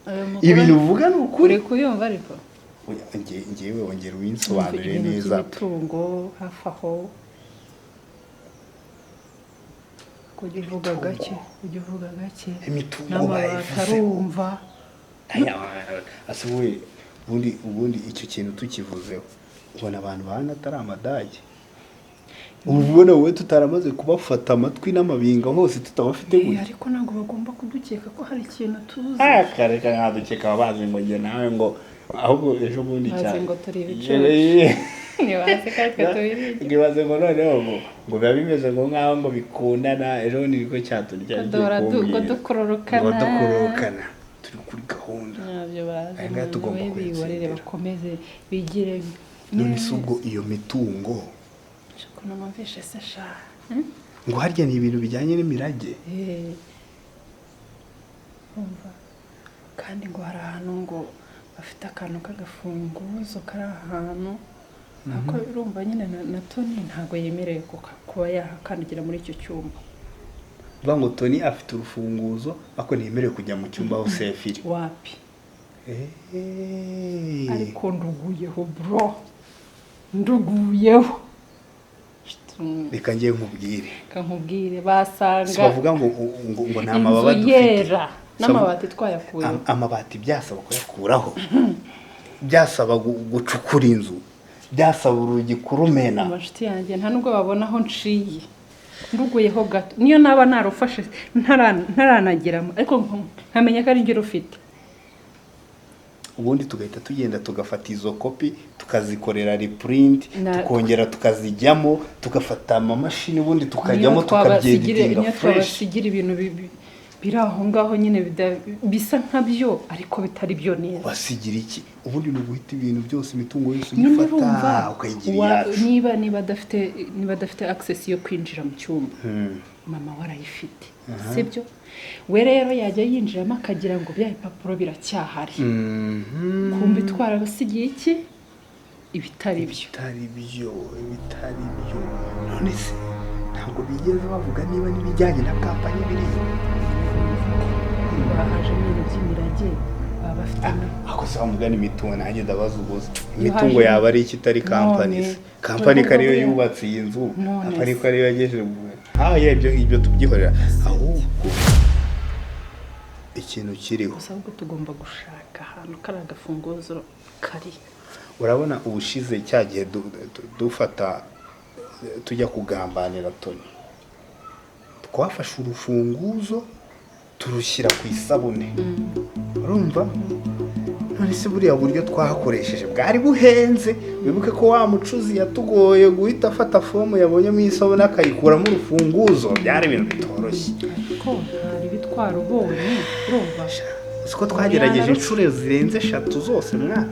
Ayo makuru Ibintu uvuga ni ukuri. Uri kuyumva ariko? Oya, ngewe wongera ubinsobanurire Ibintu neza. by'imitungo hafi aho. Kujya uvuga gake, ujya uvuga gake. Imitungo N'amabati bayivuzeho. arumva. Ase wowe, ubundi icyo kintu tukivuzeho, ubona abantu bahana atari amadage? Ubu ubona wowe tutaramaze kubafata amatwi n'amabinga hose tutabafite Eh, gutya? Ariko ntabwo bagomba kudukeka ko hari ikintu tuzi. Ah, kareka, nkadukeka baba bazi ngo njye nawe ngo ahubwo ejo bundi Bazi cyane ngo turi ibicucu. Ntibazi ko aritwe tubiri. Ngibaze ngo noneho ngo biba bimeze ngo nkaho ngo bikundana. Ejo bundi niko cyaturya. Ko duhora ngo dukororokana. Ngo dukororokana, turi kuri gahunda. Ntabyo bazi. Aya ngaya tugomba We bihorere. kuyatsindira. Bakomeze bigire. None se ubwo iyo mitungo Ukuntu numvishe se sha? Ngo harya ni ibintu bijyanye n'imirage? Eh. Urumva kandi ngo hari ahantu ngo bafite akantu k'agafunguzo kari ahantu, ariko urumva nyine na Tony ntabwo yemerewe kuba yahakandagira muri icyo cyumba. Uvuga ngo Tony afite urufunguzo ariko ntiyemerewe kujya mu cyumba aho safe iri? Wapi. Eh. Ariko nduguyeho, bro, nduguyeho. Reka ngiye nkubwire. Reka nkubwire, basanga Si bavuga ngo nta mababa inzu dufite? yera n'amabati twayakuyeho. Amabati byasaba kuyakuraho, byasaba gucukura inzu, byasaba urugi kurumena. Amashuti yanjye nta nubwo babona aho nciye. Nduguyeho gato, niyo naba narufashe ntaranageramo, ariko nkamenya ko ari njye urufite. Ubundi tugahita tugenda tugafata izo kopi, tukazikorera reprint, tukongera tukazijyamo, tugafata amamashini, ubundi tukajyamo, Niyo twabasigira tukabyeditinga niyo fresh. twabasigira ibintu biri aho ngaho nyine bisa nkabyo ariko bitari byo neza. Basigira iki? Ubundi ni uguhita ibintu byose, imitungo yose Nyine uyifata, urumva ukayigira iyacu. Niba adafite access yo kwinjira mu cyumba, mama we arayifite, sibyo? We rero yajya yinjiramo akagira ngo bya bipapuro biracyahari. Kumva twarabasigiye iki? Ibitari byo. Ibitari byo, ibitari byo. None se ntabwo bigeze bavuga niba n'ibijyanye na kampani biriyo? Bahajemo ibintu by'imirage baba bafite. Ako se bamugana, imitungo, nanjye ndabaza ubuze, imitungo Haje- yaba ari iki itari kampani se? None. Kampani ko ariyo None. yubatse iyi nzu, None kampani se. ko ariyo yagejeje ah, yeah, ibyo tubyihorera. Ahubwo ikintu kiriho, Gusa ahubwo tugomba gushaka ahantu kari agafunguzo kari. Urabona ubushize cya gihe dufata tujya kugambanira Tony, twafashe urufunguzo turushyira ku isabune, urumva? None se buriya buryo twakoresheje bwari buhenze? Wibuke ko wa mucuzi yatugoye guhita afata fomu yabonyemo isabune akayikuramo urufunguzo. Byari ibintu bitoroshye. Ariko hari ibitwara ubonye, urumva? Uzi ko twagerageje inshuro zirenze eshatu zose, mwana,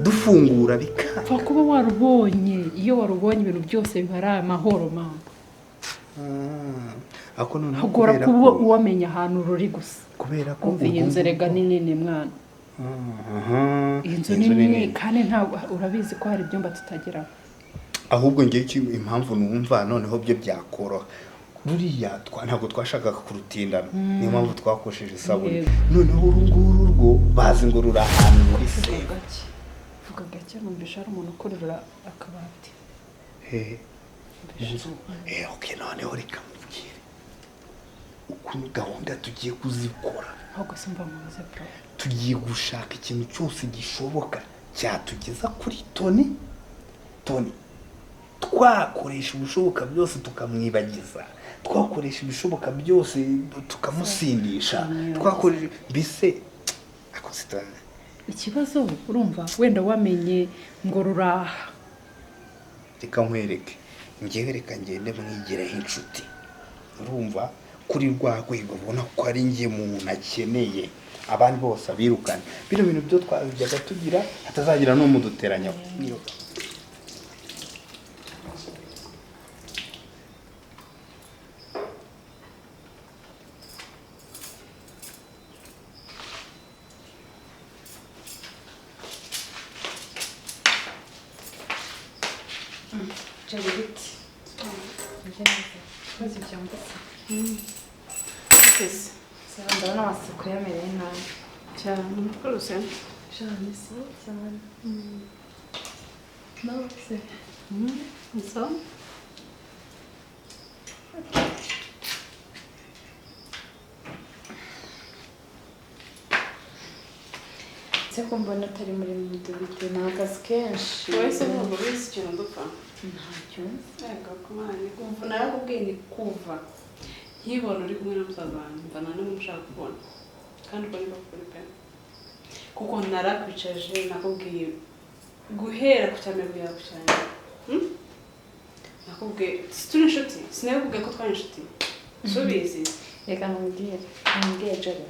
dufungura bikanga? Pfa kuba warubonye. Iyo warubonye, ibintu byose biba ari amahoro, mama. Ah, ako noneho Hagora kubera kuba ko uwamenya ahantu ruri gusa. Kubera ko Umva, iyi urwo nzu erega ngurwo- ni nini, mwana. Aha, Iyi nzu ni nini kandi ntabwo urabizi ko hari ibyumba tutageramo. Ahubwo ngewe impamvu numva noneho byo byakoroha, ruriya ntabwo twashakaga kurutindana, niyo mpamvu twakoresheje isabune. Noneho uru nguru rwo bazi ngo ruri ahantu muri Vuga safe. gake, vuga gake, numvisha hari umuntu ukurura akabati. Hehe? Mu nzu? Eh, okay, noneho reka mubwire ukuntu gahunda tugiye kuzikora. Ahubwo se mva mubaze, bro. Tugiye gushaka ikintu cyose gishoboka cyatugeza kuri Tony. Tony twakoresha ibishoboka byose tukamwibagiza, twakoresha ibishoboka byose tukamusindisha, twakoresha mbese ako Ikibazo, urumva wenda wamenye ngo ruraha. Reka nkwereke, ngewe reka ngende mwigireho inshuti, urumva, kuri rwa rwego ubona ko ari njye muntu akeneye, abandi bose abirukane. Bino bintu byo twajyaga tugira hatazagira n'umuduteranyaho. Jari, biti? Koze ibyo. Hanze se? Twese. Sawa, ndabona amasuku yamereye nabi. Cyane, rwose. Cyane, sawa cyane. Nawe se? Ni sawa. Se ko mbona atari muri mudubite ni akazi kenshi. Wowe se ntabwo ubizi ikintu dupfa? Ntacyo nzi. Yego, kumana kuva narakubwiye ni kuva nkibona uri kumwe na musaza wanjye mva nta n'umwe ushaka kubona, kandi ubwo niko kuri pe, kuko narakwicaje nakubwiye guhera ku cya mbere kugera ku cya nyuma. Nakubwiye turi inshuti, sinabikubwiye ko twari inshuti, subizi. Reka nkubwire Jolly.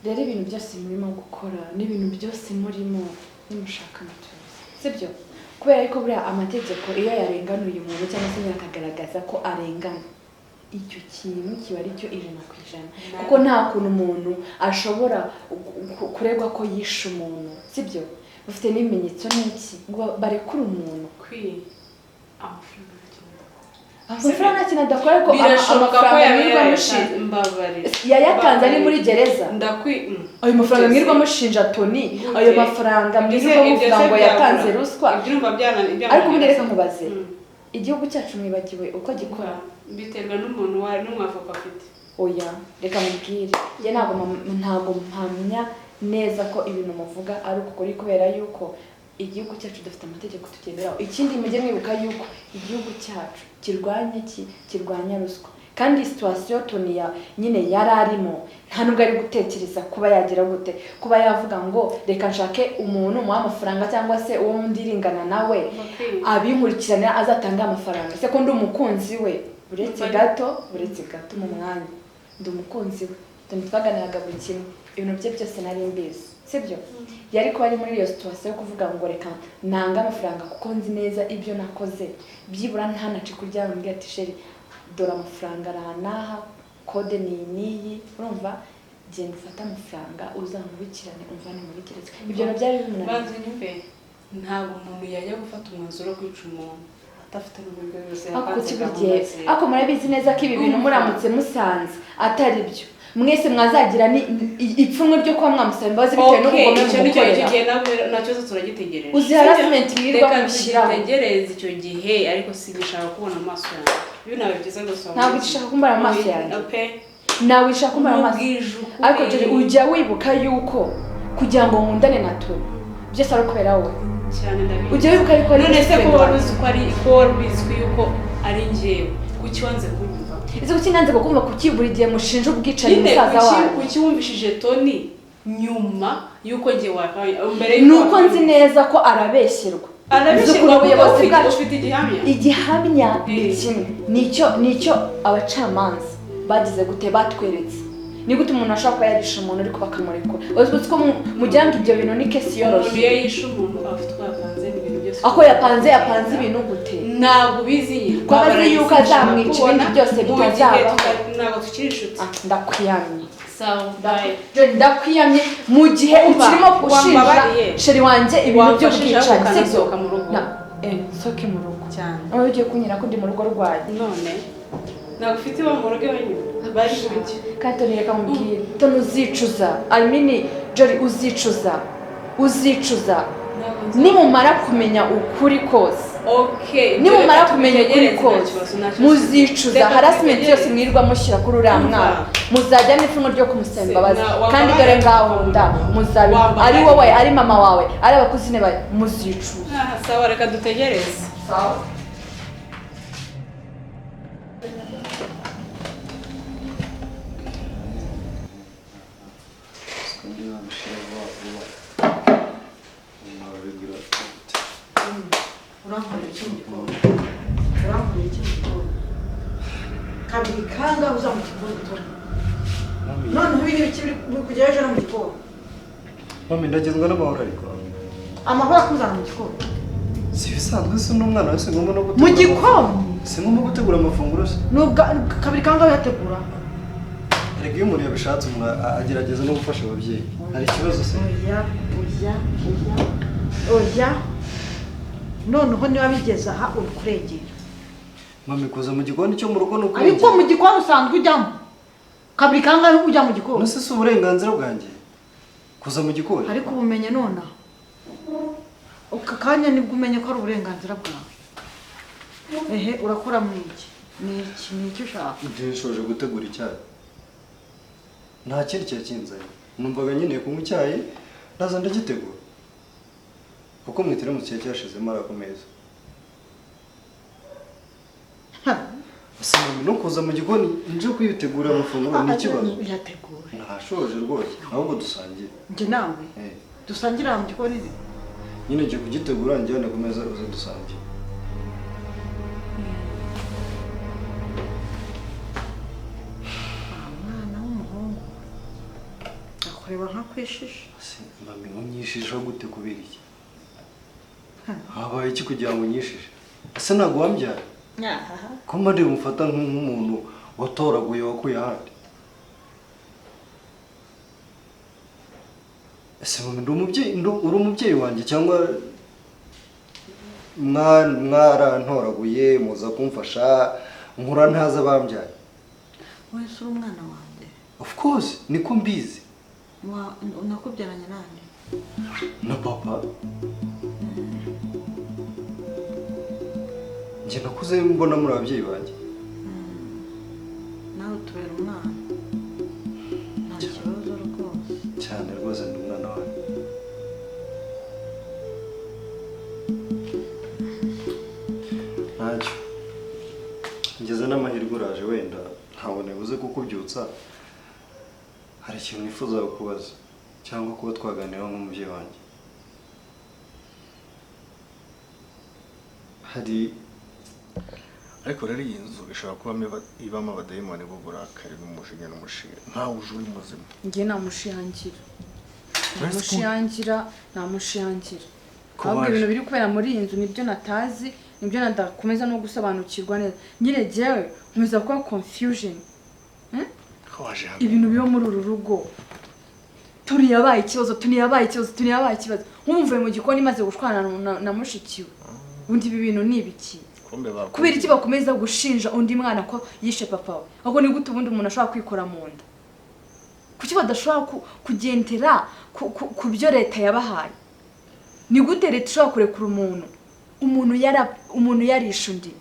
Rero ibintu byose murimo gukora n'ibintu byose murimo nimushaka mutuze, sibyo? Kubera yuko buriya amategeko iyo yarenganuye umuntu cyangwa se akagaragaza ko arengana, icyo kintu kiba ari cyo 100%, kuko nta kuntu umuntu ashobora kuregwa ko yishe umuntu, sibyo? Bafite n'ibimenyetso n'iki ngo barekure umuntu. Amafaranga nta kintu adakora, ariko amafaranga mwirirwa mushinja yayatanze ari muri gereza. Ayo mafaranga mwirirwa mushinja Tony, ayo mafaranga mwirirwa muvuga ngo yatanze ruswa. Ariko ubundi reka nkubaze, igihugu cyacu mwibagiwe uko gikora? Biterwa n'umuntu wari n'umwavoka afite. Oya, reka mubwire, njye ntabwo mpamya neza ko ibintu muvuga ari ukuri, kubera yuko igihugu cyacu dufite amategeko tugenderaho. Ikindi mujye mwibuka yuko igihugu cyacu kirwanya iki? Kirwanya ruswa. Kandi situation Tony ya nyine yari arimo, nta nubwo ari gutekereza kuba yagira gute, kuba yavuga ngo reka nshake umuntu umuha amafaranga cyangwa se uwo ndiringana nawe abinkurikirana azatanga amafaranga. Se ko ndi umukunzi we, uretse gato mu mwanya ndi umukunzi we, Tony twaganiraga buri kimwe, ibintu bye byose nari mbizi, sibyo? Yari kuba ari muri iyo situation yo kuvuga ngo reka nanga amafaranga kuko nzi neza ibyo nakoze, byibura ntanace kuryama mbwira ati sheri dore amafaranga aranaha, kode ni niyi, urumva genda ufate amafaranga uzankurikirane umvane muri gereza. Ibyo byari bimunaniye. Banze nyumve, ntabwo umuntu yajya gufata umwanzuro wo kwica umuntu atafite n'uburyo bwose yapanze gahunda ze. Ariko murabizi neza ko ibi bintu muramutse musanze atari byo, mwese mwazagira ni ipfunwe ryo kuba mwamusaba imbabazi bitewe n'ubugome mukorera. Nacyo turagitegereje. Uzi harassment mwirirwa mushyiraho. Reka tugereze icyo gihe, ariko sinishaka kubona amaso yanjye. Ibi ntabwo byiza gusa. Ntabwo ushaka kumbara amaso yanjye. Nawe ushaka kumbara amaso. Ariko Jolly ujya wibuka yuko kugira ngo nkundane na Tony byose ari ukubera wowe. Cyane ndabizi. Ujya wibuka yuko ari none se ko wari uzi ko ari ko wari ubizi yuko ari njyewe, kuki wanze kunyumva? Ese kuki nanze kukumva? Kuki buri gihe mushinja ubwicanyi musaza wawe? Kuki wumvishije Tony nyuma yuko njye wakaye mbere? Nuko nzi neza ko arabeshyerwa. Arabeshyerwa ubuyobozi bwacu ufite igihamya. Igihamya ni kimwe, nicyo abacamanza bagize gute batweretse. Ni gute umuntu ashobora kuba yarishe umuntu ariko bakamurekura? Uzi ko mugira ngo ibyo bintu ni kesi yoroshye. Umuntu iyo yishe umuntu afite uko yapanze ibintu byose. Ako yapanze ibintu gute? Ntabwo ubizi nyine. Ko azi yuko azamwica ibindi byose bitazabaho. Ntabwo tukiri inshuti. Ndakwiyamye. Sawa, bye. Jolly ndakwiyamye mu gihe ukirimo gushinja sheri wanjye ibintu by'ubwicanyi, sibyo? Nsohoke mu rugo. Cyane. Aho ugiye kunyira ko ndi mu rugo rwanjye. None ntabwo ufite iwa mu rugo iwanyu? Bari kubiki. Kandi Tony reka nkubwire, Tony uzicuza, I mean Jolly uzicuza, uzicuza nimumara kumenya ukuri kose. Nimumara kumenya ukuri kose muzicuza. Harassment yose mwirirwa mushyira kuri uriya mwana, muzajya n'ipfunwe ryo kumusaba imbabazi. Kandi dore ngaho nda muzabi, ari wowe, ari mama wawe, ari abakuzine bawe, muzicuza. Sawa, reka dutegereze. Sawa. Urankorera iki mu gikoni? Urankorera iki mu gikoni? Kabiri kangahe uza mu gikoni gutora? Noneho ibi n'ibiki biri kugera ejo no mu gikoni? Mami, ndagezwa n'amahoro ariko. Amahoro akuzana mu gikoni? Si ibisanzwe se n'umwana wese ngomba no gutegura. Mu gikoni? Si ngomba gutegura amafunguro se? Nubwo kabiri kangahe uyategura? Erega iyo umuntu yabishatse umuntu agerageza no gufasha ababyeyi. Hari ikibazo se? Oya, oya, oya. Oya. Noneho niba bigeze aha uri kurengera. Mami, kuza mu gikoni cyo mu rugo ni uko. Ariko mu gikoni usanzwe ujyamo kabiri kangahe ujya mu gikoni? None si uburenganzira bwanjye kuza mu gikoni? Ariko ubumenye nonaha aka kanya nibwo umenye ko ari uburenganzira bwawe. Ehe, urakora mu iki? Ni iki? Ni icyo ushaka? Nshoje gutegura icyayi, nta kindi cyari kinzanye. Numvaga nkeneye kunywa icyayi, ndaza ndagitegura kuko mu iteremusi cyari cyashizemo ari ku meza. Mami, no kuza mu gikoni nje kwitegura amafunguro ni ikibazo? Yategure. Ntashoje rwose, ahubwo dusangire. Njye nawe dusangira mu gikoni? Nyine ngiye kugitegura njyane ku meza uze dusangire. Umwana w'umuhungu akureba nka kwishisha. Mami, unyishisha gute? Kubera iki? Habaye iki kugira ngo unyishishe? Ese ntabwo wambyara? Ko mba mufata nk'umuntu watoraguye wakuye ahandi? Ese mami, ndi umubyeyi, uri umubyeyi wanjye cyangwa mwarantoraguye muza kumfasha nkura ntazi abambyaye? Wese uri umwana wanjye. Of course, niko mbizi. Nakubyaranye nande? Na papa. Njye nakuze mbona muri ababyeyi banjye. Nawe tubera umwana. Nta kibazo rwose. Cyane rwose ndi umwana wawe. Ntacyo. Ngeze n'amahirwe uraje, wenda ntabwo nabuze kukubyutsa. Hari ikintu nifuza kukubaza cyangwa kuba twaganiraho nk'umubyeyi wanjye. Hari ariko rero iyi nzu ishobora kuba ibamo abadayimoni b'uburakari n'umujinya n'umushiha, nkawe uje uri muzima. Njye namushihangira. Namushihangira. Ahubwo ibintu biri kubera muri iyi nzu nibyo natazi, nibyo nadakomeza no gusobanukirwa neza. Nyine jewe nkomeza kuba confusion. Ibintu biba muri uru rugo. Turi yabaye ikibazo, tuni yabaye ikibazo, tuni yabaye ikibazo. Nkumvuye mu gikoni maze gushwana na mushikiwe. Undi ibi bintu ni ibiki? Kubera iki bakomeza gushinja undi mwana ko yishe papa we? Ahubwo ni gute ubundi umuntu ashobora kwikora mu nda? Kuki badashobora kugendera ku byo leta yabahaye? Ni gute leta ishobora kurekura umuntu? Umuntu yarishe undi.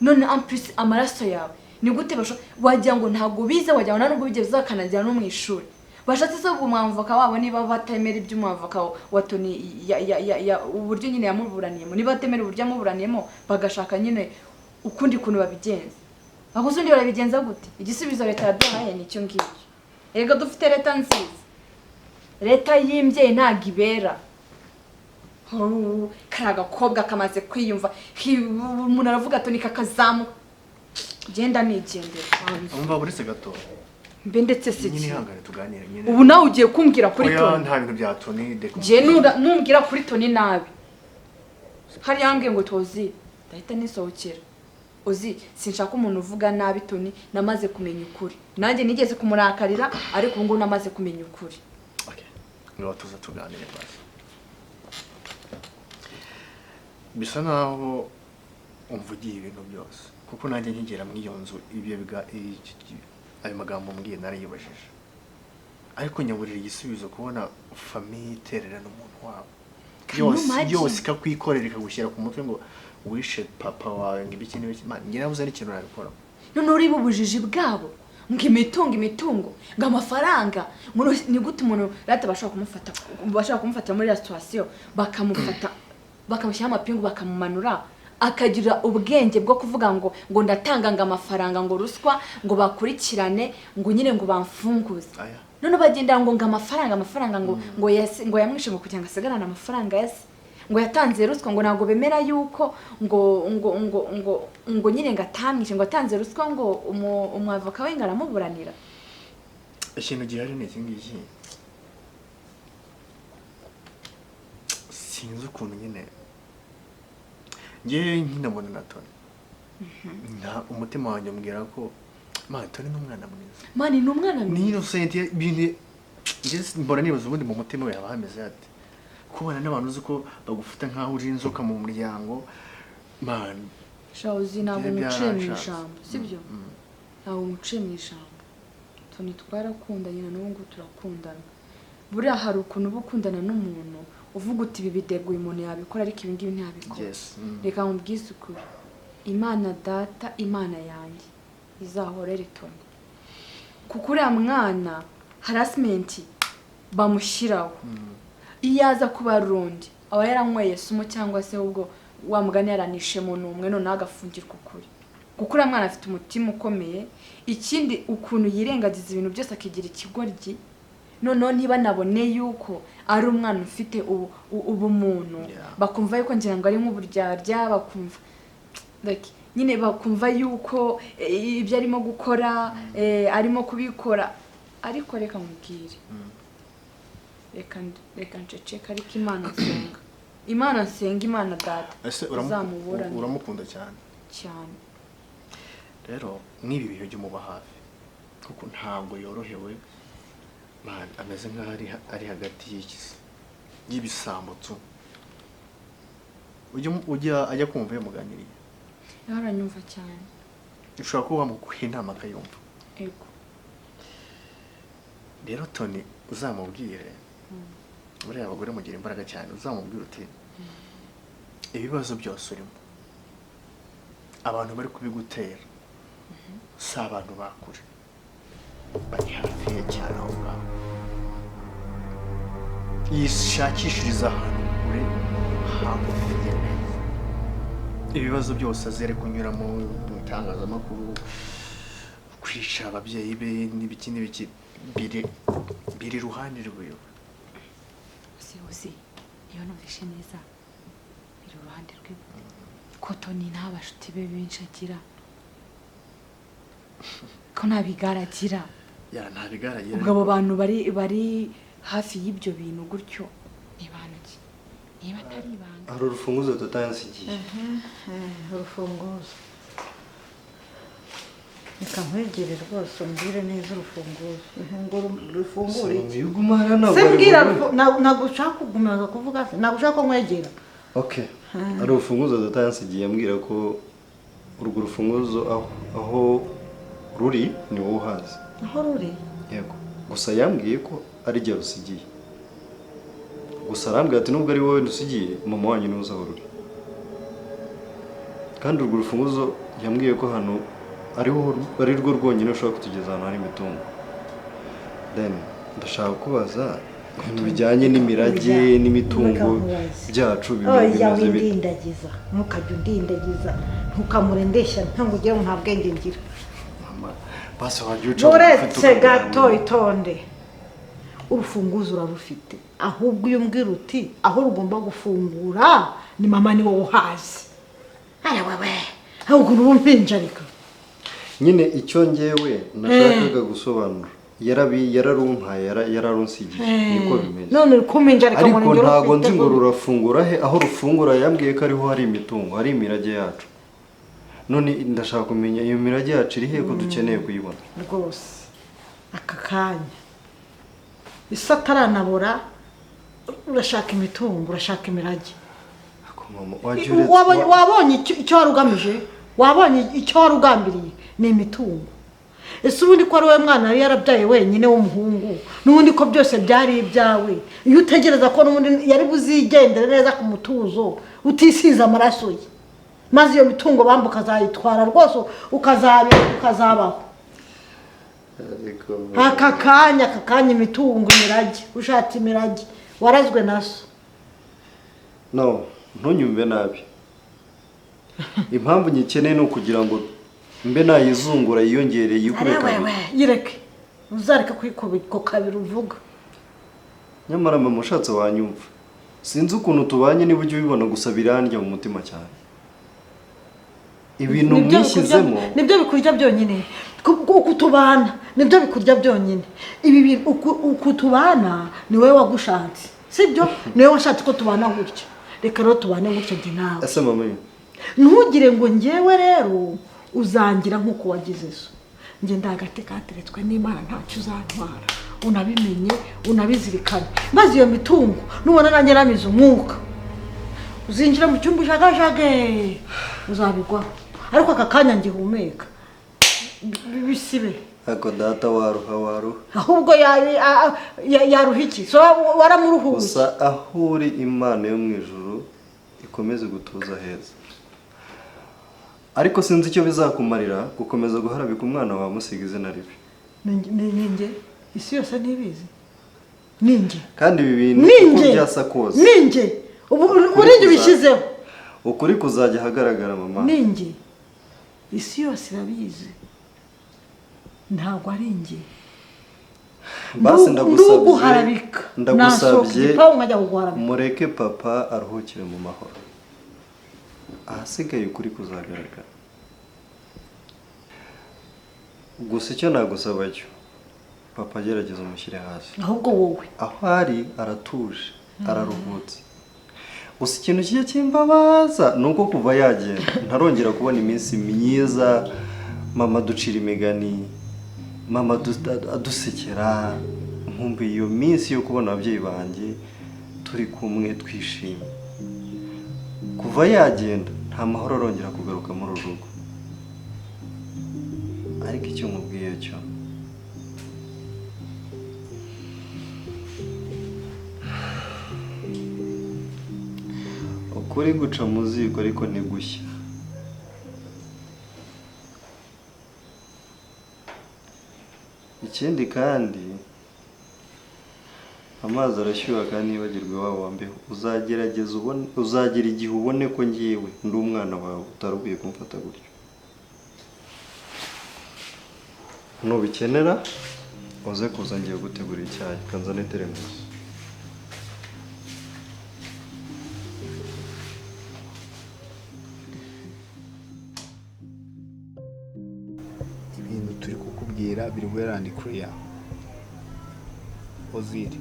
None en plus amaraso yawe. Ni gute wagira ngo ntago bize, wagira ngo nubwo bigeze bakanajya no mu ishuri. Bashatse se umwavoka wabo niba batemera iby'umwavoka wa Tony ya uburyo nyine yamuburaniyemo, niba batemera uburyo yamuburaniyemo bagashaka nyine ukundi kuntu babigenza. Aho undi barabigenza gute? Igisubizo leta yaduhaye ni cyo ngicyo. Erega dufite leta nziza. Leta y'imbyeyi ntago ibera. Kari agakobwa kamaze kwiyumva, umuntu aravuga Tony kakazamuka. Genda nigendera. Umva buretse gato. Mbe ndetse se nyine ihangane tuganire nyine. Ubu nawe ugiye kumbwira kuri Tony? Oya, nta bintu bya Tony de. Je numbwira kuri Tony nabi. Hari yambwiye ngo tozi, ndahita nisohokera. Uzi sinshaka umuntu uvuga nabi Tony, namaze kumenya ukuri. Nanjye nigeze kumurakarira ariko ubu ngo namaze kumenya ukuri. Okay. Ngaho tuza tuganire basi. Bisa naho umvugiye ibintu byose kuko nanjye nkigera muri iyo nzu ibyo biga ayo magambo mbwiye narayibajije, ariko nyaburira igisubizo kubona famille itererana umuntu wabo yose ikakwikorera ikagushyira ku mutwe ngo wishe papa wawe ngo ibiki n'ibiki. Njye nabuze n'ikintu nabikora. None uri bubujiji bwabo ngo imitungo ngo amafaranga, ni gute umuntu rata bashobora kumufata muri la situation bakamufata bakamushyira amapingu bakamumanura akagira ubwenge bwo kuvuga ngo ndatanga ngo amafaranga ngo ruswa ngo bakurikirane ngo nyine ngo bamfunguze. None bagenda ngo amafaranga ngo ngo yase ngo yamwishe ngo kugira ngo asigarane amafaranga yase ngo yatanze ruswa ngo ntago bemera yuko ngo ngo ngo ngo ngo nyine ngatamwishe ngo atanze ruswa ngo umwavoka we ngaramuburanira. Ikintu gihari ni iki ngiki, sinzi ukuntu nyine ngewe nkinabona na Tony nta umutima wanjye umbwira ko Mani Tony ni umwana mwiza. Mani ni umwana mwiza. Ni innocent ibintu nge mbona nibaza ubundi mu mutima we yaba hameze ate kubana n'abantu uzi ko bagufata nkaho uri inzoka mu muryango. Man Shawuzi, ntabwo Byari nguciye mu byaranshatse. ijambo, sibyo? Ntabwo nguciye mu ijambo. Toni twarakundanye, na n'ubu ngubu turakundana. Buriya hari ukuntu uba ukundana n'umuntu uvuga uti: "Ibi bidego uyu muntu yabikora, ariko ibi ngibi ntiyabikora." Reka nkubwize ukuri, Imana Data, Imana yanjye izahorere Toni, kuko uriya mwana harassment bamushyiraho, iyo aza kuba ari undi aba yaranyweye sumo, cyangwa se ubwo wa mugani yaranishe umuntu umwe, noneho agafungirwa ukuri, kuko uriya mwana afite umutima ukomeye. Ikindi, ukuntu yirengagiza ibintu byose akigira ikigoryi, noneho niba nabone yuko ari umwana ufite ubumuntu, bakumva yuko ngira ngo ari nk'uburyarya, bakumva like nyine bakumva yuko ibyo arimo gukora arimo kubikora. Ariko reka mubwire, reka nceceke, ariko Imana nsenga, Imana nsenga, Imana Data Ese izamuburane. uramukunda cyane? Cyane. Rero nk'ibi bihe ujya umuba hafi, kuko ntabwo yorohewe. Man, ameze nk'aho ari hagati y'iki se, y'ibisambo tu. Ujya ajya kumva iyo muganiriye? Nawe aranyumva cyane. Ushobora kuba wamuguha inama akayumva. Ego. Rero Toni uzamubwire, buriya abagore mugira imbaraga cyane, uzamubwire uti: "Ibibazo byose urimo, abantu bari kubigutera si abantu bakure, bari hafi ye cyane aho ngaho." Yishakishiriza ahantu kure hagufi ye neza. Ibibazo byose azere kunyuramo mu itangazamakuru, kwica ababyeyi be n'ibiki n'ibiki, biri iruhande rwiwe. Uzi, uzi iyo numvishe neza, biri iruhande rwe ko Toni nta bashuti be benshi agira, ko nta bigare agira. Ya, nta bigare agira. Ubwo abo bantu bari hafi y'ibyo bintu gutyo ni bantu ki, niba atari ibanga? Hari urufunguzo tata yansigiye. Urufunguzo, reka nkwegere rwose umbwire neza urufunguzo ngo rufungure iki? Iyo uguma hariya ntabwo Se wari mbwira. bubone. Ntabwo ushaka kugumaza kuvuga se? Ntabwo ushaka ko nkwegera? Okay, hari urufunguzo data yansigiye, ambwira ko urwo rufunguzo aho ruri ni wowe uhazi. Aho ruri? Yego, gusa yambwiye ko ari jye rusigiye. Gusa arambwira ati: "Nubwo ari wowe rusigiye, mama wanyu niwe uzi aho ruri." Kandi urwo rufunguzo yambwiye ko hano ariho ari rwo rwonyine rushobora kutugeza ahantu hari imitungo. Then ndashaka kubaza ibintu bijyanye n'imirage n'imitungo byacu Oya. bimeze bite? Windindagiza, ntukajye undindagiza, ntukamurendeshya ntabwo ugira ngo nta bwenge ngira. Mama, basi wajya uca bugufi Uretse tukaganira. gato, itonde. Urufunguzo urarufite, ahubwo iyo umbwira uti aho rugomba gufungura ni mama, ni wowe uhazi. Aya wewe, ahubwo uba umpinjarika. Nyine icyo ngewe nashakaga gusobanura, yararumpaye, yararunsigiye, niko bimeze. None uri kumpinjarika ngo Ariko ni njye ntabwo urufite nzi ngo gute? rurafungura he. Aho rufungura yambwiye ko ariho hari imitungo, hari imirage yacu. None ndashaka kumenya iyo mirage yacu iri he, ko dukeneye kuyibona. Rwose aka kanya isi ataranabura, urashaka imitungo, urashaka imirage. Ako mama, wajya uretse- Wabonye icyo wari ugamije, wabonye icyo wari ugambiriye, ni imitungo. Ese ubundi ko ari wowe mwana yari yarabyaye wenyine w'umuhungu, n'ubundi ko byose byari ibyawe, iyo utegereza ko n'ubundi yari buzigendere neza ku mutuzo utisize amaraso ye, maze iyo mitungo bambuka ukazayitwara rwose, ukazabaho. Ariko- Aka kanya imitungo, imirage, ushatse imirage warazwe na so. No, ntunyumve nabi. Impamvu nyikeneye ni ukugira ngo mbe nayizungura yiyongereye, yikube kabiri. Wewe yireke, uzareke kwikubika kabiri uvuga. Nyamara mama, ushatse wanyumva. Sinzi ukuntu tubanye niba ujya ubibona, gusa birandya mu mutima cyane ibintu Nibyo mwishyizemo. Nibyo bikurya byonyine. Uku tubana nibyo bikurya byonyine. Ibi bintu uku tubana, ni wowe wagushatse, sibyo? Ni wowe washatse ko tubana gutya. Reka rero tubane gutya njye nawe. Ese mama? Ntugire ngo njyewe rero uzangira nk'uko wagize so. Njye ndagati kateretswe n'Imana, ntacyo uzantwara, unabimenye, unabizirikane. Maze iyo mitungo nubona nanjye namize umwuka, uzinjira mu cyumba ujagajage, uzabigwaho. Ariko aka kanya ngihumeka bisibe. Ariko data waruha waruha. Ahubwo yaruha iki? So waramuruhuye. Gusa aho uri Imana yo mu ijuru ikomeze gutuza heza. Ariko sinzi icyo bizakumarira gukomeza guharabika umwana wawe musiga izina ribi. Ninjye isi yose ntibizi. Ninjye. Kandi ibi bintu uko byasa kose. Ninjye. Ubu urinjye ubishyizeho. Ukuri kuzajya ahagaragara mama. Ninjye. Isi yose irabizi. Ntabwo ari njye. Basi ndagusabye. Ndagusabye. Mureke papa aruhukire mu mahoro. Ahasigaye ukuri kuzagaragara. Gusa icyo nagusaba cyo papa agerageza umushyire hasi. Ahubwo wowe aho ari aratuje, araruhutse. Gusa ikintu kijya kimbabaza nuko kuva yagenda ntarongera kubona iminsi myiza. Mama ducira imigani, mama adusekera, nkumbuye iyo minsi yo kubona ababyeyi banjye turi kumwe twishimye. Kuva yagenda nta mahoro arongera kugaruka muri uru rugo. Ariko icyo mubwiye cyo ukuri guca mu ziko ariko ntigushya. Ikindi kandi amazi arashyuha kandi nibagirwe iwabo wambeho. Uzagerageza ubone, uzagira igihe ubone ko ngiwe ndi umwana wawe utarubwiye kumfata gutyo. Nubikenera uze kuza ngiye gutegura icyayi kanzane teremusi. Ibintu turi kukubwira biri well and clear. Oziri.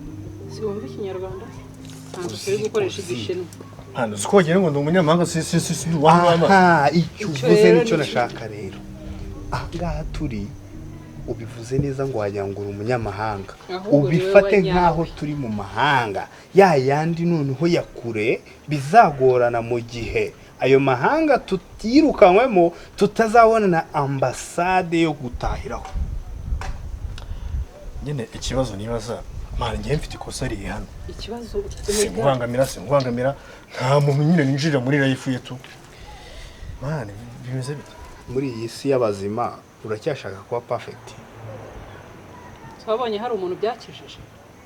Si wumva ikinyarwanda? Ntabwo turi gukoresha igishinwa. Hano sikogera ngo ndi umunyamahanga si si si wama. Aha, icyo uvuze nicyo nashaka rero. Aha ngaha turi ubivuze neza ngo wagira ngo uri umunyamahanga. Ubifate nkaho turi mu mahanga. Ya yandi noneho ya kure bizagorana mu gihe ayo mahanga tutirukanwemo tutazabona na ambasade yo gutahiraho. Nyine ikibazo nibaza mara ngiye mfite ikosa riri hano. Ikibazo sinkubangamira nta muntu nyine ninjira muri life yetu. Mara bimeze bite? Muri iyi si y'abazima uracyashaka kuba perfect? Twabonye hari umuntu byakijije.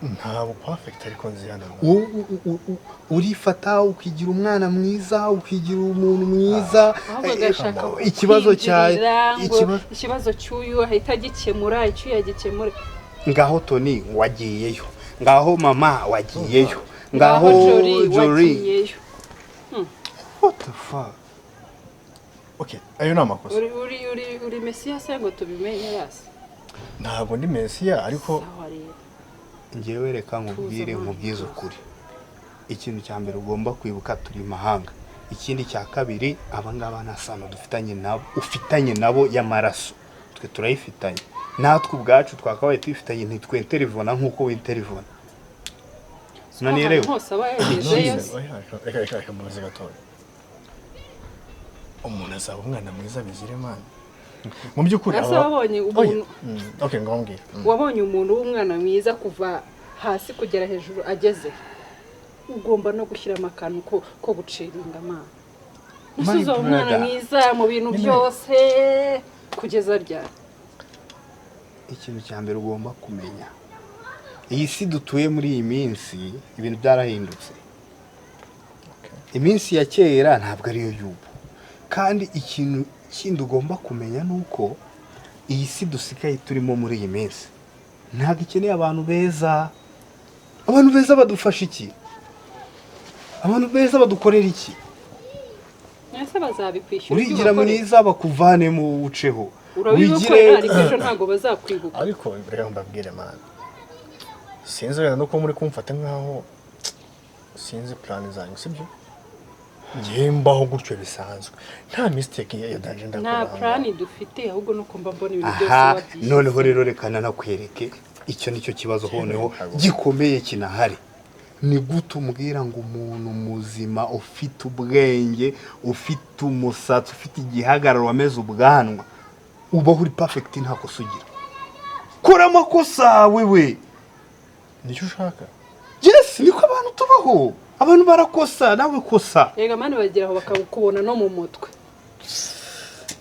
Ntabwo perfect ariko nzi hano. Urifata ukigira umwana mwiza, ukigira umuntu mwiza. Ikibazo cya ikibazo cy'uyu ahita gikemura, icyo yagikemura. Ngaho Tony wagiyeyo, ngaho mama wagiyeyo, ngaho Jory. What the fuck? Okay, ayo ni amakosa. Uri Mesiya se ngo tubimenye basi? Ntabwo ndi Mesiya ariko ngewe reka nkubwire nkubwize ukuri. Ikintu cya mbere ugomba kwibuka turi mahanga. Ikindi cya kabiri aba ngaba nta sano dufitanye nabo, ufitanye nabo y'amaraso. Twe turayifitanye. Natwe ubwacu twakabaye tuyifitanye ntitwenterivona nkuko winterivona. Nani rero hose aba yagezeyo. Reka mubaze gatoya. Umuntu azaba umwana mwiza bizire Imana. Mu by'ukuri wabonye umuntu okay ngombwira. Wabonye umuntu w'umwana mwiza kuva hasi kugera hejuru ageze. Ugomba no gushyiramo akantu ko guciringa amana. Usuza umwana mwiza mu bintu byose kugeza ryari. Ikintu cya mbere ugomba kumenya, iyi si dutuye muri iyi minsi ibintu byarahindutse. Iminsi ya kera ntabwo ariyo y'ubu. Kandi ikintu kindi ugomba kumenya nuko iyi si dusigaye turimo muri iyi minsi ntabwo ikeneye abantu beza. Abantu beza badufasha iki? Abantu beza badukorera iki? Ese bazabikwishyura? Urigira mwiza bakuvane mu buceho. Urabikora ariko ejo ntago bazakwibuka. Ariko reka mbabwire man. Sinzi wenda nuko muri kumfata nkaho sinzi plan zanyu sibyo? Ngiye mbaho gutyo bisanzwe. Nta mistake ya danje ndakora. Nta plan dufite ahubwo nuko mba mbona ibintu byose wabyishyuye. Noneho rero reka nanakwereke icyo nicyo kibazo honeho gikomeye kinahari. Ni gute umbwira ngo umuntu muzima, ufite ubwenge, ufite umusatsi, ufite igihagararo, wameze ubwanwa, ubaho uri perfect, nta kosa ugira? Kora amakosa wewe. Nicyo ushaka? Yes, niko abantu tubaho, abantu barakosa, nawe kosa. Rega man, bagera aho bakakubona no mu mutwe,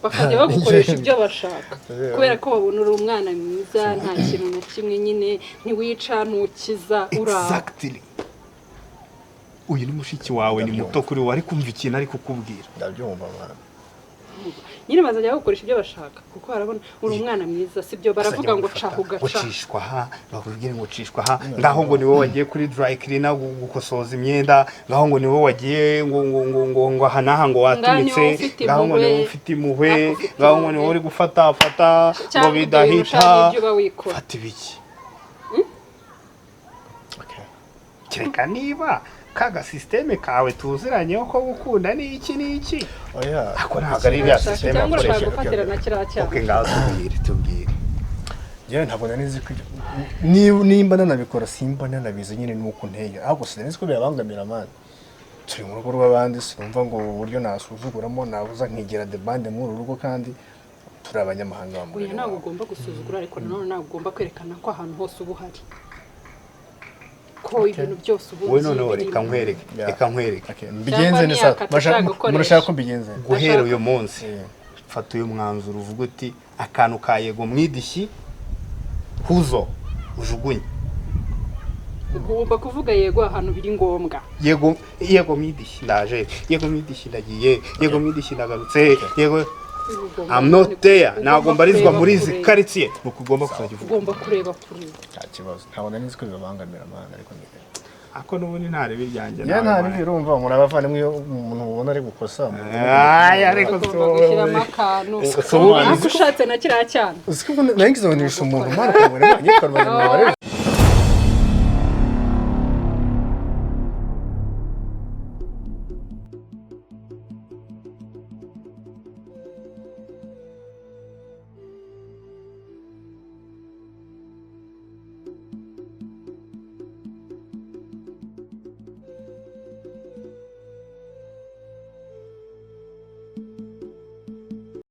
bakajya bagukoresha ibyo bashaka, kubera ko babona uri umwana mwiza, nta kintu na kimwe nyine, ntiwica, ntukiza, uraho. Exactly. Uyu ni mushiki wawe, ni muto kuri wowe, ariko umva ikintu ari kukubwira. Ndabyumva, mwana. Nyine bazajya bagukoresha ibyo bashaka kuko barabona uri umwana mwiza, sibyo? Baravuga ngo caha ugaca. Ngo cishwa aha, bakubwire ngo cishwa aha, ngaho ngo ni wowe wagiye kuri dry cleaner gukosoza imyenda, ngaho ngo ni wowe wagiye ngo aha n'aha, ngo watumitse, Ngaho ni wowe ufite ngaho ngo ni wowe impuhwe. ufite impuhwe, Ngaho ufite ngaho ngo ni wowe impuhwe. uri gufata fata ngo Cyangwa ibyo bintu bidahita. ushaka n'ibyo uba wikora. Fata ibiki? Okay. Kereka niba ka gasisiteme kawe tuziranyeho ko gukunda n'iki n'iki. Oya. Ako ntabwo ari iriya sisiteme Cyangwa urashaka bakoresha. gufatira na kiriya cyaha. Okay, ngaho tubwire, tubwire. Njyewe ntabwo nari nzi ko nimba nanabikora simba nanabizi nyine, nuko nteye, ahubwo sinari nzi ko birabangamira, man. Turi mu rugo rw'abandi, sinumva ngo uburyo nasuzuguramo, nabuza nkigira the band muri uru rugo, kandi turi abanyamahanga Oya, bamugani ntabwo wawe. ugomba gusuzugura, ariko nanone ntabwo ugomba kwerekana ko ahantu hose uba uhari, ko ibintu byose uba Wowe uzi noneho birimo. reka nkwereke. Yeah. Reka nkwereke. Okay, mbigenze Cyangwa neza. niyakata ushaka gukoresha. Murashaka ko mbigenze? Guhera uyu munsi, Eh. fata uyu mwanzuro, uvuga uti akantu ka yego mwidishyi huzo ujugunye. Ugomba kuvuga yego ahantu biri ngombwa. Yego, yego mwidishyi ndaje, yego mwidishyi ndagiye, yego mwidishyi ndagarutse, yego. Ugomba I'm not there. ugomba Ntabwo mbarizwa kureba muri izi kure. karitsiye, nuko ugomba kuzajya uvuga. Ugomba kureba kure. Nta kibazo, ntabwo nari nzi ko bibabangamira, man, ariko ni Ako n'ubundi ntareba iryanjye. Njyewe Nawe, nta man. bibi, urumva muri abavandimwe, iyo umuntu ubona ari gukosa Ay, ariko Ugomba gushyiramo akantu. Si ubu Ariko ushatse na kiriya cyana. Uzi ko nari ngize ngo nishe umuntu, man, ukabona nyitwara.